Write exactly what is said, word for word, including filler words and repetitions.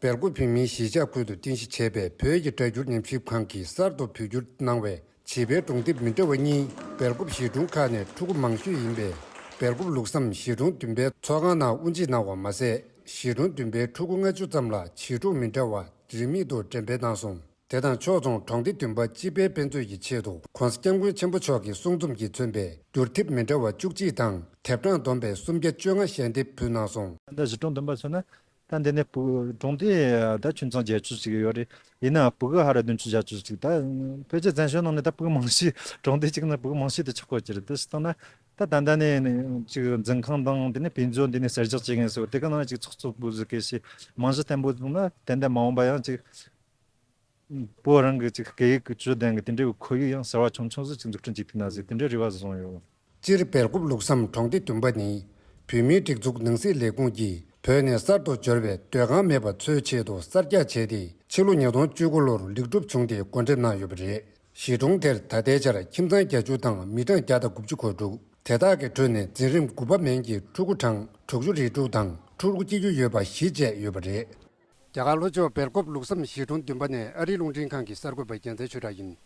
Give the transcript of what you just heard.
སྦེལ་ཀོབ་བོད་མིའི་གཞིས་ཆགས་ཁུལ་དུ་རྟེན་གཞི་བྱས་པའི་བོད་ཀྱི་སྒྲ་སྒྱུར་ཉམས་ཞིབ་ཁང་གིས་གསར་དུ་བོད་བསྒྱུར་གནང་བའི་བྱིས་པའི་སྒྲུང་དེབ་མི་འདྲ་བ་གཉིས། སྦེལ་ཀོབ་གཞིས་གྲོང་ཁག་ནས་ཕྲུ་གུ་མང་ཤོས་ཡིན་པའི་སྦེལ་ཀོབ་ལུགས་བསམ་གཞིས་གྲོང་བདུན་པའི་ཚོགས་ཁང་ནང་དབུ་འབྱེད་གནང་བ་མ་ཟད། གཞིས་གྲོང་བདུན་པའི་ཕྲུ་གུ་ལྔ་བཅུ་ཙམ་ལ་བྱིས་སྒྲུང་མི་འདྲ་བ་རིན་མེད་དུ་འགྲེམས་སྤེལ་གནང་སོང་། དེ་དང་ཕྱོགས་མཚུངས་གྲོང་སྡེ་བདུན་པ་སྤྱི་པའི་དཔེ་མཛོད་ཀྱི་ཆེད་དུ་༸གོང་ས་༸སྐྱབས་མགོན་ཆེན་པོ་མཆོག་གི་གསུང་རྩོམ་གྱིས་མཚོན་པའི་བསྒྱུར་དེབ་མི་འདྲ་བ་བཅུ་གཅིག་དང་དེབ་གྲངས་བསྡོམས་པའི་སུམ་བརྒྱ་བཅོ་ལྔ་ཞལ་འདེབས་ཕུལ་གནང་སོང་། ད་གཞིས་གྲོང་བདུན་པ་མཚོན་ན། ད་འདི་ནས་ཕྲུ་གུ་གྲོང་སྡེ་ད་ཆུང་ཆུང་བརྒྱད་ཅུ་ཅིག་ཡོད་རེད། ཡིན་ནའང་ཕྲུ་གུ་ཧ་ར་བདུན་ཅུ་བརྒྱད་ཅུ་ཅིག་ད་ཕལ་ཆེར་བཙན་བྱོལ་ནང་ནས་ད་ཕྲུ་གུ་མང་ཤོས་གྲོང་སྡེ་གཅིག་ནང་ཕྲུ་གུ་མང་ཤོས་དེ་ཆགས་ཀྱི་ཡོད་ཀྱི་རེད། དེ་སོང་ཙང་ད་ད་ལྟ་ནས་ཅིག་འཛིན་ཁང་དང་དེ་ནས་དཔེ་མཛོད་འདི་ནས་གསར་རྒྱག་བྱེད་མཁན་ཚོ་དེ་ག་ནང་ཅིག་ཚོགས་གཙོ་བུ་ཟིག་གལ་སྲིད་རྨང་གཞི་བརྟན་པོ་བཟུང་ན་ཏན་ཏན་མ་འོངས་པ་ཡང་ཅིག་བོད་རང་གི་ཅིག་སྐད་ཡིག་གི་ཇུས་ལྡན་གྱི་དེ་འདྲའི་ཁོར་ཡུག་ཡང་གསར་བ་ཆུང་ཆུང་ཟིག་ཅིག་འཛུགས་སྐྲུན་བྱེད་ཐུབ་ན་ཟེར་དེ་འདྲའི་རེ་བ་བཟུང་ཡོད། སྤྱིར་སྦེལ་ཀོབ་ལུགས་བསམ་གྲོང་སྡེ་བདུན་པ་ནི་བོད་མིའི་སྒྲིག་འཛུགས་ནང་སྲིད་ལས་ཁུངས་ཀྱིས་བོད་ནས་གསར་དུ་འབྱོར་བའི་སྡོད་ཁང་མེད་པ་ཚོའི་ཆེད་དུ་གསར་རྒྱག་བྱས་ཏེ། ཕྱི་ལོ་ཉིས་སྟོང་བཅུ་དགུ་ལོར་ལེགས་གྲུབ་བྱུང་སྟེ་འགོ་འདྲེན་གནང་ཡོད་པ་རེད། གཞིས་གྲོང་དེར་ད་ལྟའི་ཆར་ཁྱིམ་ཚང་བརྒྱད་ཅུ་དང་མི་གྲངས་བརྒྱ་དང་དགུ་བཅུ་གོ་དྲུག་དེ་དག་གི་ཁྲོད་ནས་འཛིན་རིམ་དགུ་པ་མན་གྱི་ཕྲུ་གུ་གྲངས་དྲུག་ཅུ་རེ་དྲུག་དང་ཕྲུ་གུ་སྐྱེ་རྒྱུ་ཡོད་པ་བཞི་བཅས་ཡོད་པ་རེད། རྒྱ་གར་ལྷོ་ཕྱོགས་སྦེལ་ཀོབ་ལུགས་བསམ་གཞིས་གྲོང་བདུན་པ་ནས་ཨ་རིའི་རླུང་འཕྲིན་ཁང་གི་གསར་འགོད་པ་རྒྱལ་མཚན་ཆོས་གྲགས་ཡིན།